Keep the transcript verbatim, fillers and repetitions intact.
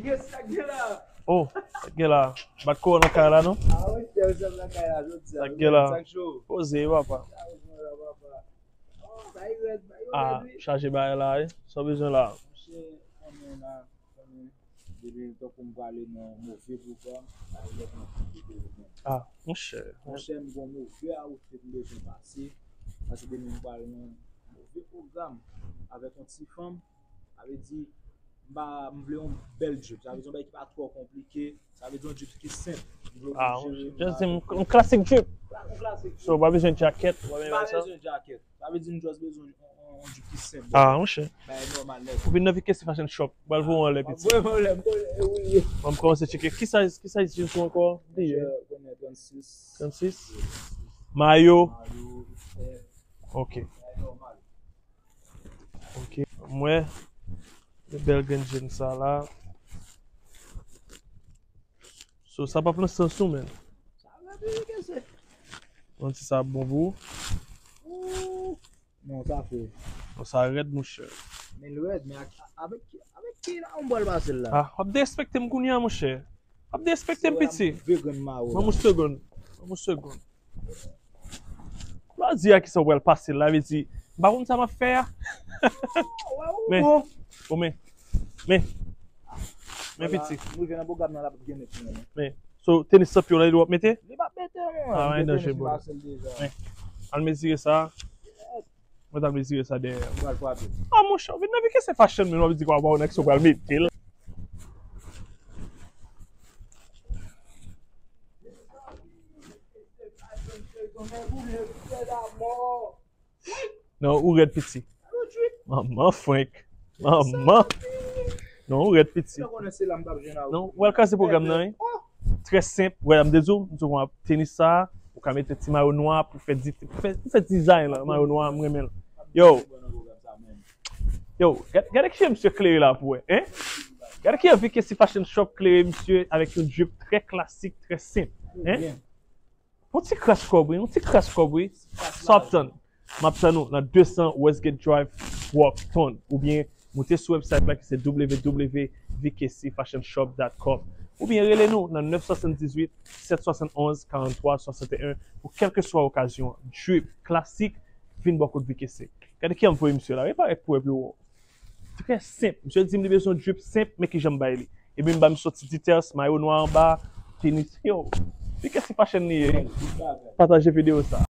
Yes, sa k gen la. Oh, sa k gen la. Bat kò nan kay la, non? Ah, wi, chè, sa nan kay la, jodi a. Sa k gen la. Sa k cho. Poze, papa. Sa k cho la, papa. Oh, bay rèd, bay yo rèd, wi. Ah, chaje bagay la, wi. Sa w bezwen la? Monchè, konnen la, konnen. Depi tankou m prale nan move pwogram, bay rèd nan pwogram. Ah, monchè. Monchè, m gon move outfit m bezwen pase. Paske demen m prale nan move pwogram avèk yon ti fanm. Sa vle di, m pa, m vle yon bèl drip. Sa vle di yon bagay ki pa twò konplike. Sa vle di yon drip ki senp. M vle w jere m. Ah, just di m, yon klasik drip. Yon klasik drip. So, w pa bezwen djakèt, w pa bezwen sa? M pa bezwen djakèt. Sa vle di m just bezwen yon, yon, yon drip ki senp. Ah, monchè. Bagay nòmal nèt. Ou vin nan V K C Fashion Shop. M pral voye w anlè piti. Voye m anlè, m konnen, wi. Bon, m kòmanse tcheke. Ki size, ki size jeans ou ankò? Bliye. Monchè, konnen trannsis. Trannsis? Mayo? Mayo, t-shirt. Ok. Bagay nòmal. Ok. M wè. Bèl grenn jeans sa la. So, sa p ap nan sans ou, menn. Sa rèd, wi, ke se. Bon, si sa bon pou ou. Ooh. Non, sa fè. Non, sa rèd, monchè. Men l rèd, men ak, avèk, avèk ki la, on bòl pase l la? Ah, w ap derespekte m kounye a, monchè. W ap derespekte m, piti. Ban m yon segonn. Ban m yon segonn. Lè w di a kisa w pral pase la, vle di, m pa konn sa m ap fè a. Men, bon, men, men, men piti. M rive nan pwogram nan, l ap gen nèt, men. Men, so, tenis san pye w la, li w ap mete? Li p ap mete, non. Ah, men danje, bro. Men, al mezire sa. Mwen t al mezire sa dèyè. M pral frape. Ah, monchè, w vin nan V K C Fashion, men w ap di kwa, w pa wè nan kisa w pral mete l. Non, ou rèd piti. Manman frenk. Manman. Non, ou rèd piti. Non, ou al kraze pwogram nan, wi. Trè senp. Wè, m te di w, m te di w, tenis sa, ou ka mete ti mayo nwa pou fè di-, pou fè, pou fè dizay la, mayo nwa, m renmen l. Yo. Yo, gad-, gade kijan misye klere la pou wè, hein? Gade kijan V K C Fashion Shop klere misye avèk yon drip trè klasik, trè senp, hein? Yon ti kras kòb, wi, yon ti kras kòb, wi. Sa w ap tann? M ap tann ou nan de san Westgate Drive, Brockton. Oubyen moute sou website la ki se W W W V K C fashion shop dot com. Oubyen rele nou nan nèf swasanndizuit, sèt swasannonz, karanntwa swasanteyen pou kèlkeswa okazyon an. Drip klasik, vin bò kot V K C. Gade kijan m voye misye la, reparèt pou wè pi wo. Trè senp. Misye di m li bezwen drip senp, men kijan m bay li. Epi m ba misye yon ti details, mayo nwa anba, tenis. Yo, V K C Fashion li ye. Pataje videyo sa.